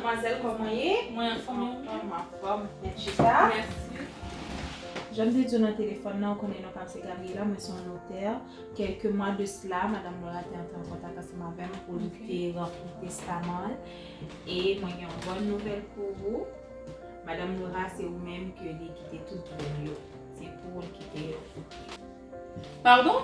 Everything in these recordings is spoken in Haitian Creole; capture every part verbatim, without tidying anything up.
Madmwazèl, kòman ye? Mwen anfòm, e ou menm? Anfòm, anfòm. Mèt chita. Mèsi. Jan m te di w nan telefòn nan, ou konnen non pa m se Gabriela, mwen se yon notè. Kèlke mwa de sila, madanm Laura te antre an kontak ansanm avè m pou l te ranpli testaman l. E mwen gen yon bòn nouvèl pou ou. Madanm Laura, se ou menm ke li kite tout byen l yo. Se pou ou l kite yo. Padon?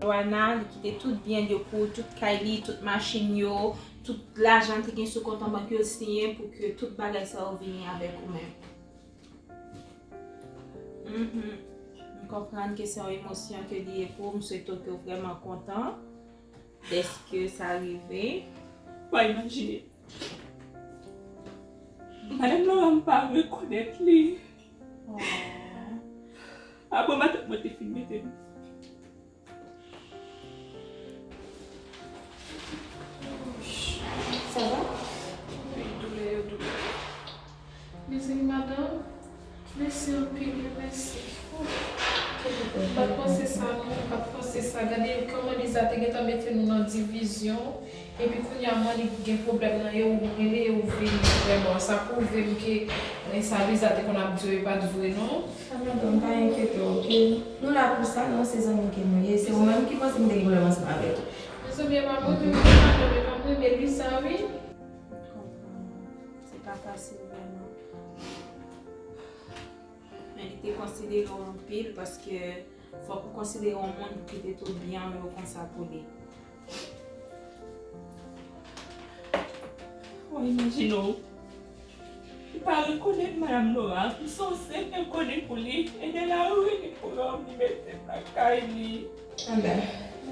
Joana, li kite tout byen l yo pou ou, tout kay li, tout machin yo, tout lajan l te gen sou kont an bank yo, l siyen pou ke tout bagay sa yo vini avèk ou menm. Mhm. M konprann ke se yon emosyon ke li ye pou ou. M swete w ke w vrèman kontan dèske sa rive. Pa imajine. Madanm Laura, m pa rekonèt li. Oh. Apre matant mwen te fin mete m. Sa va? Wi, doulè yo doulè. Mezanmi, madanm, mèsi anpil, wi, mèsi. Oh. M pa t panse sa, non, m pa t panse sa. Gade kòman Liza te gentan mete nou nan divizyon. Epi kounye a, mwen li gen pwoblèm nan ye, ou rele, ou vin vrèman. Sa pwouve m ke, men sa Liza te konn ap di yo, e pa t vre, non. Sa madanm, pa enkyete w, oke? Nou la pou sa, non, se zanmi ke nou ye. Se ou menm ki panse m te gen pwoblèm ansanm avè w. Mezanmi, e pa mwen menm, non, madanm, e pa mwen, men Liza, wi. M konprann. Se pa fasil, vrèman. Men li te konsidere w anpil, paske fòk ou konsidere yon moun pou kite tout byen w yo konsa pou li. Ou imajine w. Li pa rekonèt madanm Laura. M se yon senp enkoni pou li. E de la rele pou yo, li mete m lakay li. Anben,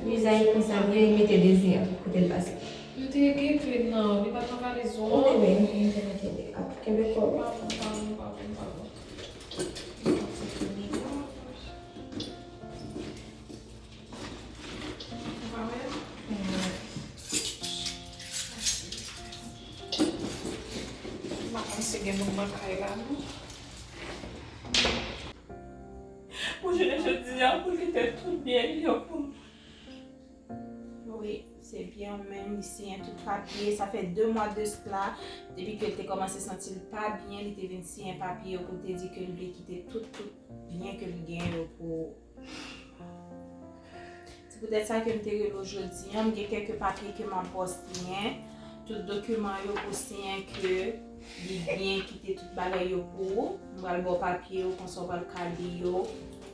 Liza e konsa vre, li mete dezi an kote l pase. M te gen kle m nan, li pa t nan valiz ou an. Ou te byen, m te mete li. Ap kenbe kò w. Padon, padon, padon, padon. M pa konn si gen moun nan kay la, non. Pou jounen jodi a, pou l kite tout byen li yo pou m. Wi, se byen ou menm, li siyen tout papye. Sa fè de mwa de sila, depi ke l te kòmanse santi l pa byen, li te vin siyen papye yo pou l te di ke l vle kite tout, tout byen ke l gen yo pou ou. Se poutèt sa ke m te rele w jodi a. M gen kèk papye ke m ap ba w siyen. Tout dokiman yo pou siyen ke li byen kite tout bagay yo pou ou. M pral ba w papye yo, konsa w pral ka li yo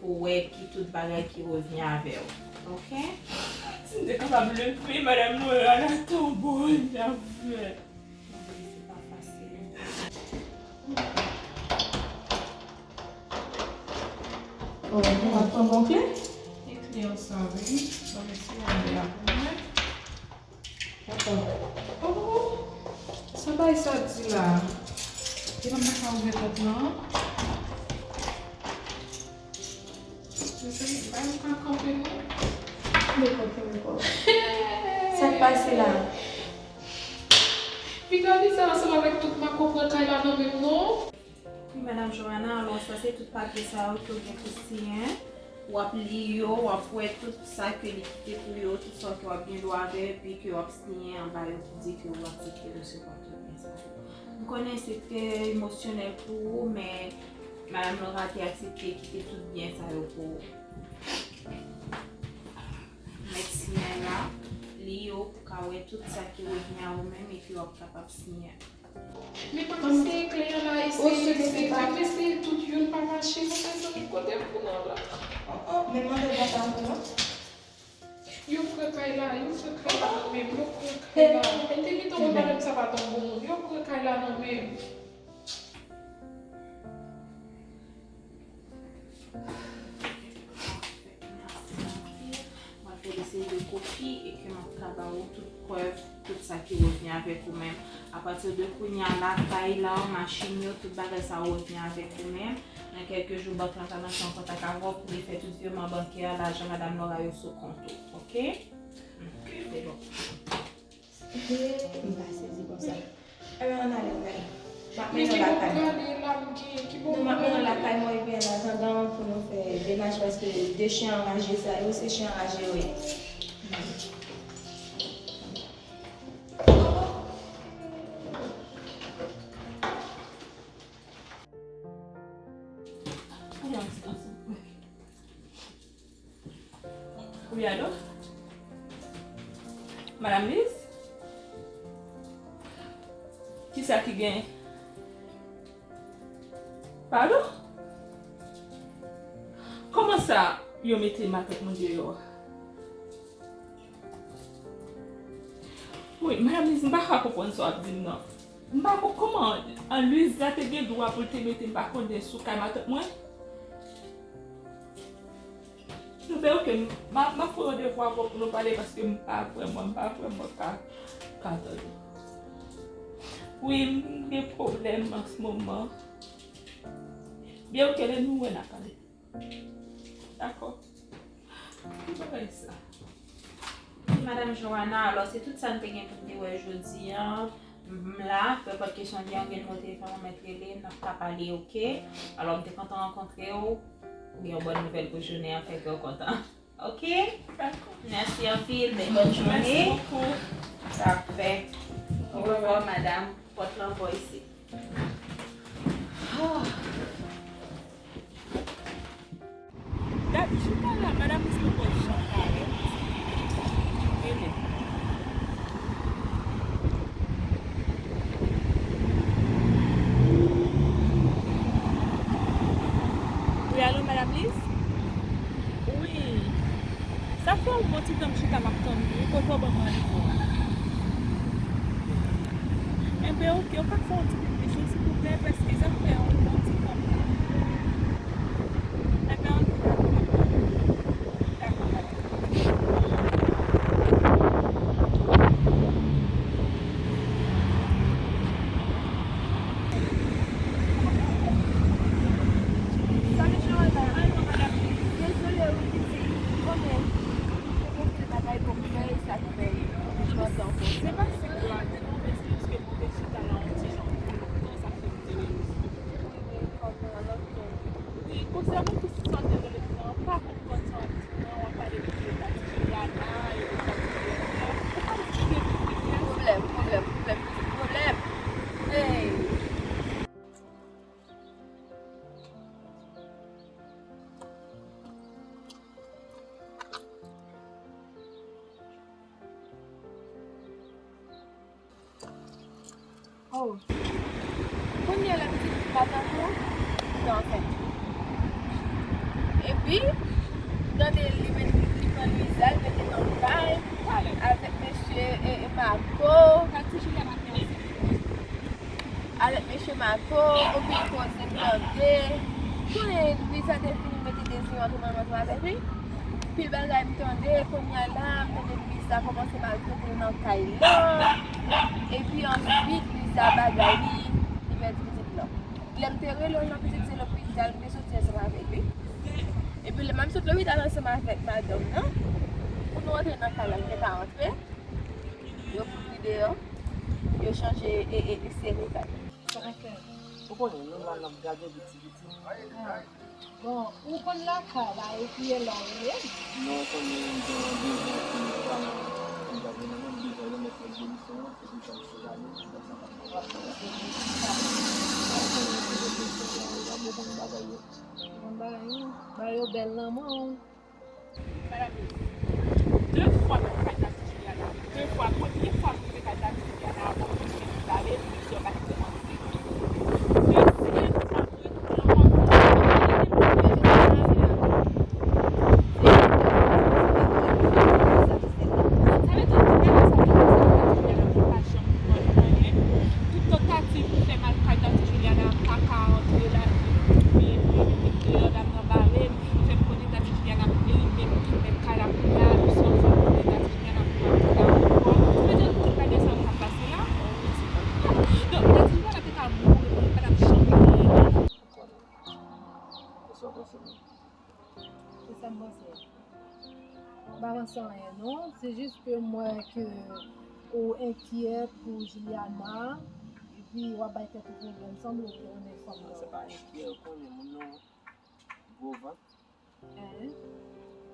pou w wè ki tout bagay ki revyen avè w. Oke? Si m te kapab leve madanm Laura nan tonbo l, m t ap fè. Se pa fasil. Oh, nou ap pran bon kle? E kle an sa, wi. Ban m eseye anlè a pou mwen. Dakò. Oh, sa bay sa di la? Genlè m pa ka ouvè pòt lan. Mezanmi, bay m pa kanpe non. Kenbe kò, kenbe kò. Sa k pase la? Piga Liza ansanm avèk tout makòk pran kay la nan men m non. Wi, madanm Joana, alò sa se tout papye sa yo ke w gen pou siyen. W ap li yo, w ap wè tout sa ke li kite pou yo, tout sa ke w ap gen dwa avè, epi ke w ap siyen anba yo pou di ke w aksepte resevwa tout byen sa yo. M konnen se trè emosyonèl pou ou, men madanm Laura te aksepte kite tout byen sa yo pou ou. Mèt siyen la, li yo pou ka wè tout sa ki revyen a ou menm e ke w ap kapab siyen. Men pa eseye kle an la, eseye, eseye, eseye tout youn pa mache, non, mezanmi, kote m pou nan la? Oh, oh, men mande bata pou mwen. Yo pran kay la, yo pran kay la nan men m, yo pran kay la. M te gentan wè madanm sa pa t yon bon moun, yo pran kay la nan men m. M ap fè de seri de kopi e ke m ap ka ba ou tout prèv, tout sa ki revyen avèk ou menm. Apati de kounye a la, kay la, machin yo, tout bagay sa yo revyen avèk ou menm. Nan kèlke jou, bank lan ka rantre an kontak avè w pou li fè tout vireman bankè a, lajan madanm Laura yo sou kont ou. Oke? Oke, se bon. He, m pa sezi konsa. Ebyen, ann ale, ann ale. M ap mennen w lakay. Non, m ap mennen w lakay mwen, epi an atandan, pou nou fè demach, paske de chen anraje sa yo, se chen anraje yo ye. Wi, alo? Madam Liz? Kisa ki gen? Padon? Kòman sa yo mete matant mwen deyò a? Wi, Madam Liz, m pa ka konprann sa w ap di m nan. M pa ko-, kòman, an, Luiza te gen dwa pou l te mete m pa konnen sou kay matant mwen? Ebyen, oke, m, m ap, m ap fè yon devwa ankò pou nou pale paske m pa vrèman, m pa vrèman ka, ka tande. Wi, m gen pwoblèm an se moman. Byen, oke, lè nou wè n a pale. Dakò. Ki bagay sa? Wi, Madam Joanna, alò, se tout sa n te gen pou n te wè jodi a. M la, nenpòt kesyon gen, gen nimewo telefòn mwen, mèt rele, n ap ka pale, oke? Alò, m te kontan rankontre w. Ou gen yon bòn nouvèl pou jounen an, fè kè w kontan. Oke? Dakò. Mèsi anpil, bèl bòn jounen. Mèsi bokou. Pafè. Orevwa, madanm. Pòt lan bò isit. Oh. Gad, chita la, madanm Miss poko janm parèt. Rele. Wi, alo, Madam Liz? Wi. Sa fè yon bon ti tan m chita m ap tann ou. Kote w ban m randevou a? Enben, oke, ou ka fè yon ti plis wi, silvouplè, paske sa fè yon bon ti tan m la. Enben, oke, dakò, dakò, madam. Salut, Joanna. Alò, madam. Dezole, wi, pitit. Konnen, gen anpil bagay pou m fè, e sa k fè m panse ankò. Se pa se pou la di non, men se jis ke m te chita la yon ti jan pou lontan, sa fè m te rele w. Wi, wi, kòm nan lòt tan. Wi, konsènan kisa w te rele m nan, m pa konprann sa w ap di non, w ap pale de eta Ti Juliana, e eta Ti Juliana. Ou ka eksplike m, silvouplè? Pwoblèm, pwoblèm, pwoblèm, pwoblèm. Hey! Oh. Kounye a la pitit matant ou te ansent. Epi, m tande li met, li pran Luiza, li mete nan kay avèk mesye, e, e, Marco. Avèk mesye Marco, anpil koze m tande. Konnen Luiza te fin mete dezi antre nan manto avèk li. Pil bagay m tande, kounye a la, m tande Luiza kòmanse maltrete l nan kay lan. Epi answit, Luiza bagay li, li pèdi pitit lan. Lè m te rele w nan pitit, se lopital m te soti ansanm avèk li. Epi lè m ap sot lopital ansanm avèk madanm nan, pou nou rantre nan kay la, m te ka rantre. Yo fout li deyò, yo chanje e, e, e sere kay. Ou konnen, nou la n ap gade piti piti. Ah. Bon, ou konn lakay la, epi e la w ye? Non, ou konnen m gen yon biznis ki pral, m pral gen nan menm biznis la, men se demisyon an, se pou sa m sou lane, se pou sa m ap travay. Ou konnen, se demisyon an, ou konn bagay yo. Ou konn bagay yo? Bagay yo bèl nan men w. Madam Luiz, de fwa m al kay Tati Juliana. De fwa, premye fwa m rive kay Tati Juliana, bon, misye di l ale, misye pa kite m antre. Dezyèm fwa m retourne ankò, sa vle di, Tati Juliana pa janm ban m anyen. Tout tantativ pou fè m al kay Tati Juliana, m pa ka antre la, li, li, li, li, li, li, dam nan bare m. Li fè m konnen Tati Juliana, li menm ki mèt kay la kounye a, misye anfòm konnen Tati Juliana pou al kounye a ankò. Sa vle di tout bagay sa yo k ap pase la. Donk, Tati Juliana te ka mouri, li pa t ap janm genyen. Kisa w panse menm? Kisa m panse? M pa panse anyen non, se jis ke m wè ke ou enkyè pou Juliana, Epi w ap bay tèt ou pwoblèm, sanble w te renmen fanm nan. Se pa enkyè, ou konnen moun nan gwo vant. Hein?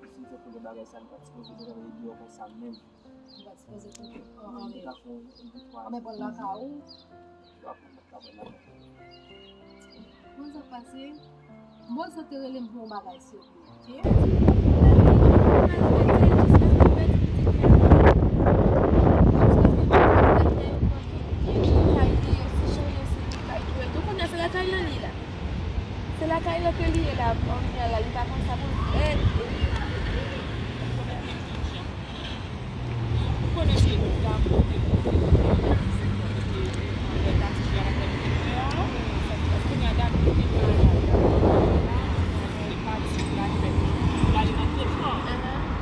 Li fin fè konnen bagay sa, li pa t sipoze te leve deyò konsa menm. Li pa t sipoze te, an, an, men. Li ta fè yon, yon, de twa. An, men bòl la ka ou. Li pa pran bòl la, bòl la. Kòman sa pase? Bon, sa te rele m pou yon bagay serye, ok? Ou konnen se lakay lan li la. Se lakay lan ke li ye la, kounye a la, li pa konn sa pou l fè. Ou konnen se dam kote kote kote anlè katiche a lakay kote frè a, paske kounye a dam kote frè a la, li pati, li al fè, li al nan trètman.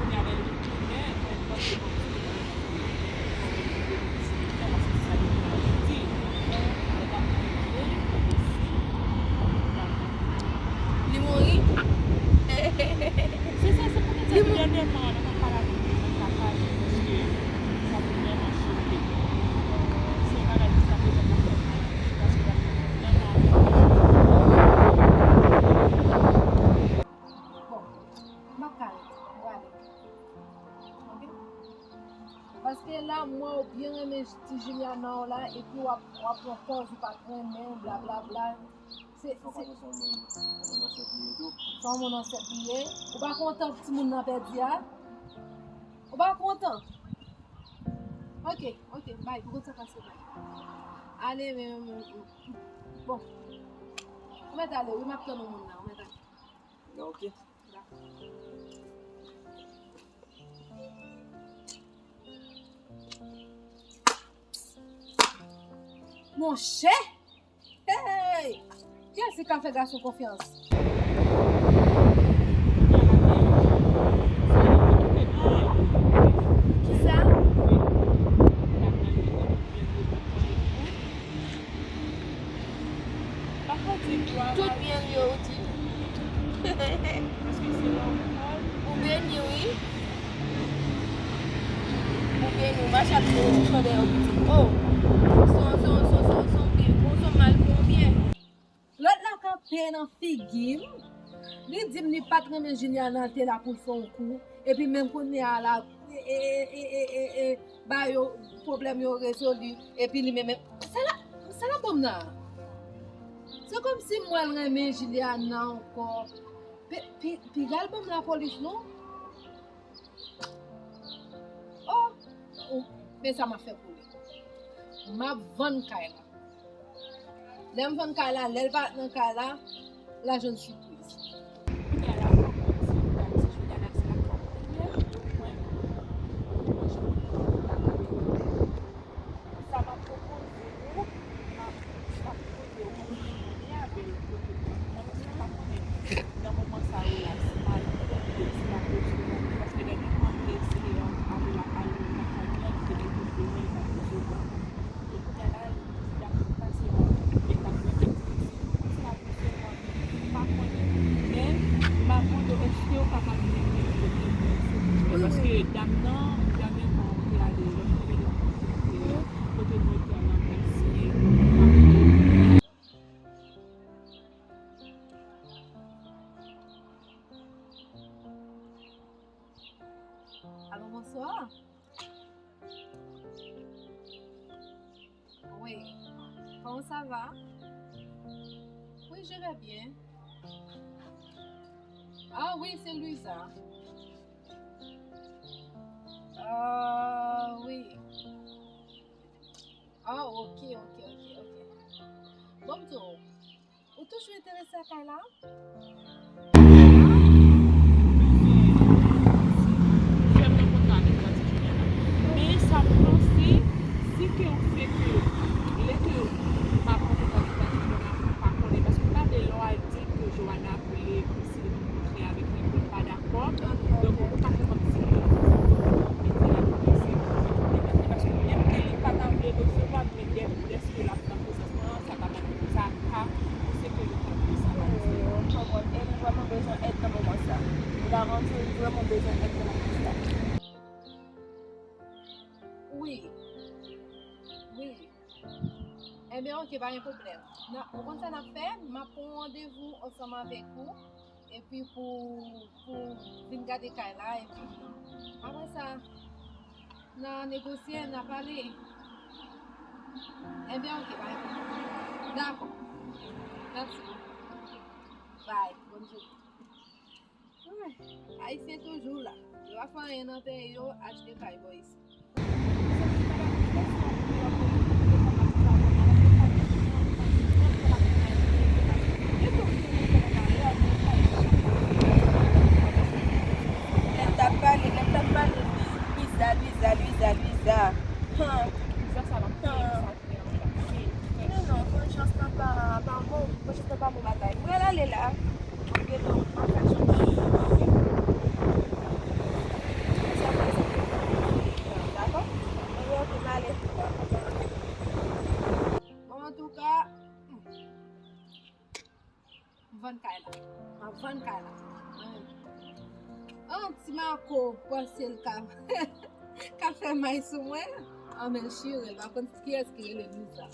Kounye a lè li tounen, li panse kòmsi Li mouri? Se sa, se poutèt sa, dènyèman an, nou pa pale avèk moun nan lakay li, paske sa te vrèman choke m. Se yon bagay jiskaprezan k ap fè m mal anpil, paske l ap vrèman. Bon, m ap ka rete, m prale. Ok? Paske la, m wè w byen renmen ti Juliana w la, epi w ap, w ap pran pòz ou pa t renmen, blablabla. Se, se, se yon moun ansent li ye tou. Se yon moun ansent li ye. Ou pa kontan pou timoun nan pèdi a? Ou pa kontan? Ok, ok, bay, pou kontan pase bay. Ale, men, men, men, bon. Ou mèt ale, wi, m ap tann yon moun la, ou mèt ale. Ok. Monchè! Hey! Kiyès ki ka fè gason konfyans? Kisa? Tout byen l ye, ou di. Ou beni, wi. Ou beni, ou mache ap di ou chan dèyè ou pitit. Oh! Son, son, son, son, son byen. Bon, son mal pou ou byen. Lòt la kanpe nan figi m. Li di m li pa t renmen Juliana, l te la pou l fè yon kou. Epi menm kounye a la, e, e, ba yo pwoblèm yo rezoli. Epi li menm, sa la, sa la ban m nan? Se kòmsi m wè l renmen Juliana ankò. Pi, pi, piga l ban m lapolis, non? Oh! Oh, men sa m ap fè pou li. M ap vann kay la. Lè m vann kay la, lè l pa nan kay la, l a jwenn sipriz. Kounye a la, w ap konn si w ta di Juliana se lakòb li ye, mwen, mwen, mwen, mwen, sa m ap pwopoze ou, m ap, m ap pwopoze ou vini avè l kote mwen. Mwen menm, mwen pa konnen nan moman sa yo la, si m al, si m ap retire, paske lè m mande si, um, ale la, ale lakay li an, li te gen pou l bezwen, li pa t resevwa. E kounye a la, y ap pase yon etap vrèman difisil. Kòmsi l ap M pa konnen, men m ap mande w, èske w kapab mennen m kote mwen, silvouplè? Paske dam nan, dènyèman, m te ale lòt kote, lòt kote, kote notè nan Mèsi. Alo, bonswa. Oui. Comment ça va? Oui, je vais bien. Ah oui, c'est Louisa. Ah oui. Ah, ok, ok, ok, ok. Bon, m di w, ou toujou enterese a kay la? Fè m rankontre avèk gratitid la. Men sa m panse, si ke w se ke, lè ke m ap rankontre avèk gratitid la, m pa konnen, paske m pa vle lè w al di ke Johanna vle pou se li pou kontre avèk li, mwen pa dakò. Donk, ou pa fè kòmsi mete la pou se, paske menm ke li pa ta vle resevwa, men dè, dèske l ap nan prezans mwen an, sa ka, sa ka pouse ke li ta vle sa. Wi, m konprann. E m vrèman bezwen èd nan moman sa. M garanti w, m vrèman bezwen èd nan moman sa. Wi. Wi. Ebyen, oke, pa gen pwoblèm. Nan, ou konn sa n ap fè? M ap pran yon randevou ansanm avèk ou, epi pou, pou vin gade kay la, epi apre sa, n a negosye, n a pale. Ebyen, oke, pa gen pwoblèm. Dakò. Mèsi. Bye. Bòn jounen. Ay, Ayisyen toujou la. Yo pa fè anyen nan peyi yo, achte kay bò isi. Lè m t ap pale, lè m t ap pale, Luiza, Luiza, Luiza, Luiza. Han. Luiza, sa va. Han. Men non, konsyans lan pa, pa bon, konsyans lan pa bon bagay. M pral ale la. Oke, donk, m ap fè sou mwen. Oke. Dakò? Oke, oke, m ale. Bon, antouka, m vann kay la. M ap vann kay la. An, ti Marco panse l ka, ka fè may sou mwen. An, men l chire, l pa konn kiyès ki rele Luiza.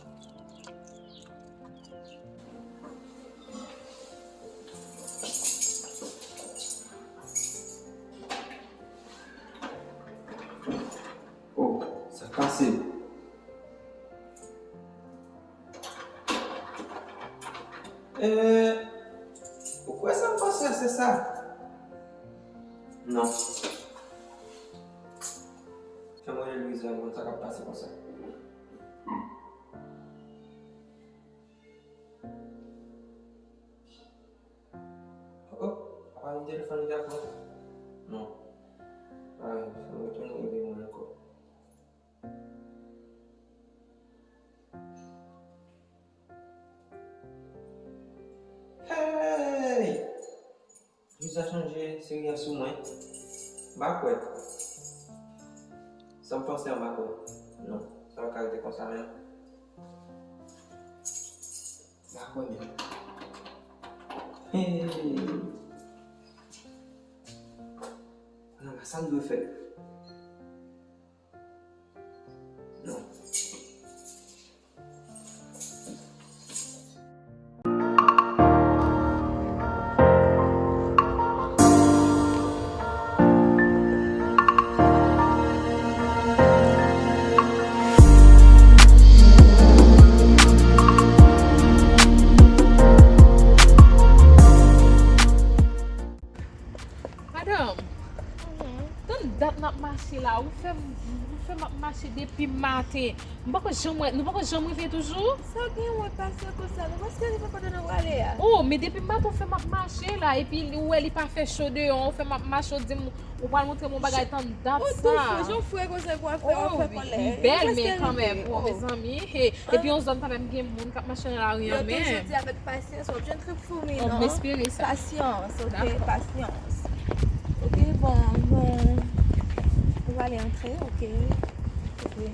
Oh, sa k pase? Eh, ou kwè sa m panse se sa? Non. Fè m rele Luiza, m konn sa k ap pase konsa. Oh, oh, apa yon telefòn li ta pran? Non. Ay, fò m retounen rele mwen ankò. Hey! Luiza chanje seri a sou mwen. M pa kwè. Sa m panse a, m pa kwè. Non, sa pa ka rete konsa menm. M pa kwè menm. Hey! Nan sa m dwe fè. Non. Madanm, tann dat n ap mache la, ou fè m, ou fè m ap mache depi maten. M poko janm wè, nou poko janm rive toujou? Sa gen wont pase konsa, nou prèske rive kote nou prale a. Oh, men depi maten ou fè m ap mache la, epi ou wè li pa fè cho deyò, ou fè m ap mache, ou di m, ou pral montre m yon bagay tann dat sa. Ou tou fou, jan w fre konsa pou w ap fè, w ap fè kòlè. Li bèl, men kanmenm, oh, mezanmi, he. Depi yon zòn pa menm gen moun k ap mache nan lari an, men. Yo toujou di avèk pasyans, w ap jwenn trip foumi, non? M espere sa. Pasyans, oke, pasyans. Oke, bon, nou, nou prale antre, oke. Oke.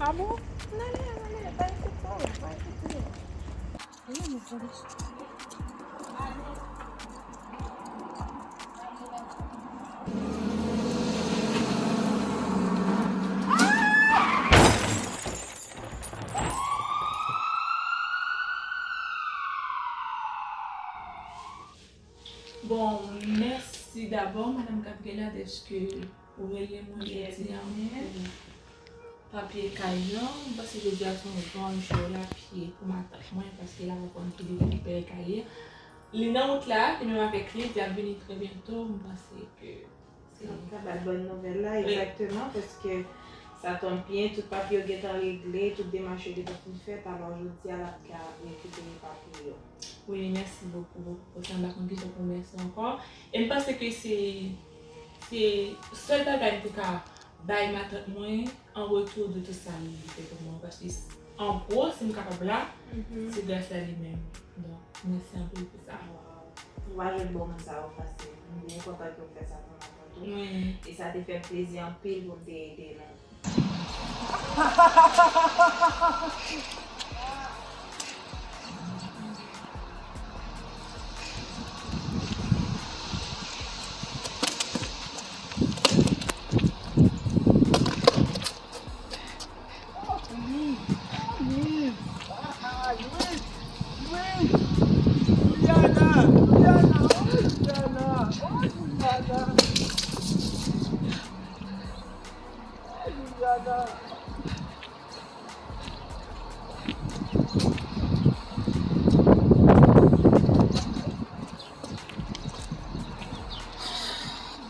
A bon? N ale, n ale, pa enkyete w, pa enkyete w. Bon, mèsi dabò, Madanm Gabriela, dèske ou rele mwen jodi a pou papye kay lan. M panse jodi a se yon bon jou lapye pou matant mwen, paske l ap konn ki li rekipere kay li. Li nan wout la, li menm avèk li, li ap vini trè byento. M panse ke se... N ap ka bay bòn nouvèl la, egzakteman, paske sa tonbe byen, tout papye yo gentan regle, tout demach yo gentan fin fèt, alò jodi a l ap ka rekipere papye yo. Wi, mèsi bokou, bokou. Konsa m pa konn kijan pou m mèsi ankò. E m panse ke se, se sèl bagay m te ka bay matant mwen an retou de tout sa li fè pou mwen. Paske, an gwo, si m kapab la, se gras a li menm. Donk, mèsi anpil pou sa. Waw. Ou pa jwenn bon moun sa yo fasil. M byen kontan ke w fè sa pou matant ou. Wi. E sa te fè m plezi anpil pou m te ede nou.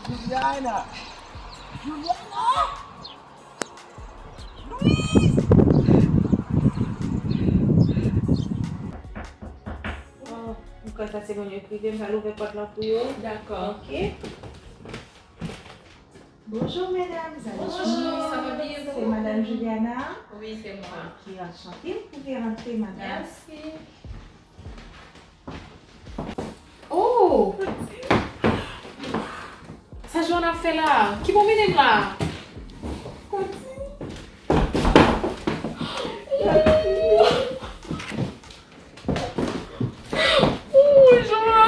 Juliana! Juliana! Louise! Oh, m kwè sa se moun yo ki rive, m pral ouvè pòt la pou yo. Dakò. Ok. Bonjour mesdames, bonjour, ça va bien, vous? C'est Madame Juliana. Oui, c'est moi. Ok, enchantée, vous pouvez rentrer, madame. Merci. Oh! Sa Joana ap fè la? Ki bò w mennen m la? Oh, Joana!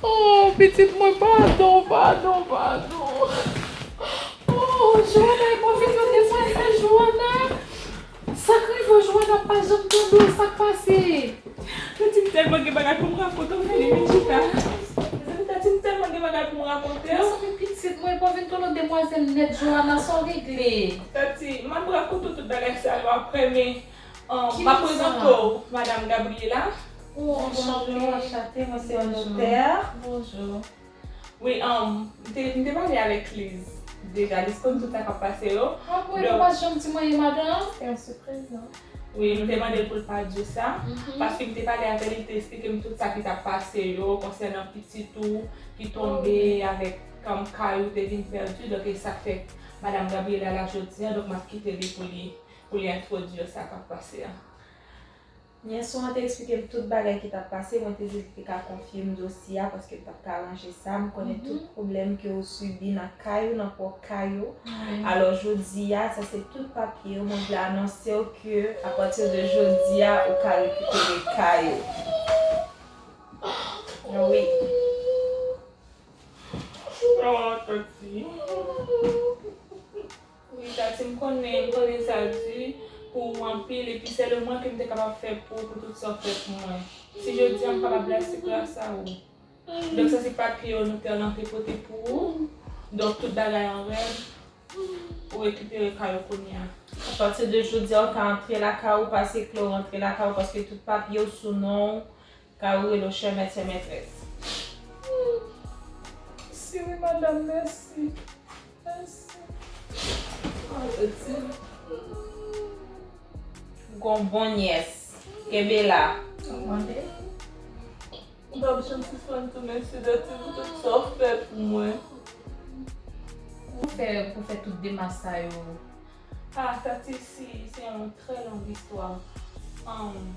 Oh, pitit mwen, padon, padon, padon. Oh, Joana, e mwen vin nan demwazèl, Joana. Sa k rive w, Joana, pa janm tande w, sa k pase? Tati, m tèlman gen bagay pou m rakonte w, fè li vin chita. Mezanmi, Tati, m tèlman gen bagay pou m rakonte w. Mezanmi, pitit mwen, pa vin tande demwazèl nèt, Joana, sa w regle? Tati, m ap rakonte w tout bagay sa yo aprè, men, um, m ap prezante w, Madam Gabriela. Oh, enchante, enchante, mwen se yon notè. Bonjou. Wi, um, m te, m te pale avèk Liz deja. Liz konn tout sa k ap pase yo. Ah bon, epi w pa janm di mwen, madanm? Se yon sipriz, non? Wi, m te mande l pou l pa di w sa, paske m te pale avè l, li te eksplike m tout sa ki t ap pase yo, konsènan pitit ou ki tonbe avèk, um, kay ou te vin pèdi. Donk, e sa k fè Madam Gabriela la jodi a, donk m ap kite li pou li, pou li entwodui sa k ap pase a. Nyès ou an te eksplike m tout bagay ki t ap pase, mwen te di l te ka konfye m dosye a paske m t ap ka ranje sa. M konnen tout pwoblèm ke ou sibi nan kay ou, nan pwòp kay ou. Wi. Alò, jodi a, sa se tout papye yo. Mwen vle anonse w ke, apati de jodi a, ou ka rekipere kay ou. Wi. Awa, Tati. Wi, Tati, m konnen, m konnen sa di pou ou anpil, epi sèl mwen ke m te kapab fè pou ou, pou tout sa w fè pou mwen. Si jodi a m kapab la, se gras a ou. Donk, sa se papye yo notè lan te pote pou ou. Donk, tout bagay an règ, ou rekipere kay ou kounye a. Apati de jodi a, ou ka antre lakay ou, pase kle w, rantre lakay ou, paske tout papye w sou non w. Ka ou rele w chè mèt, chè mètrès. Mèsi wi, madanm, mèsi. Mèsi. Mèsi. Gon bon nyès. Kenbe la. Mande. M p ap janm sispann di w mèsi, Tati, pou tout sa w fè pou mwen. Pou fè, pou fè tout demach sa yo. Ah, Tati, si, se yon trè long istwa. Um,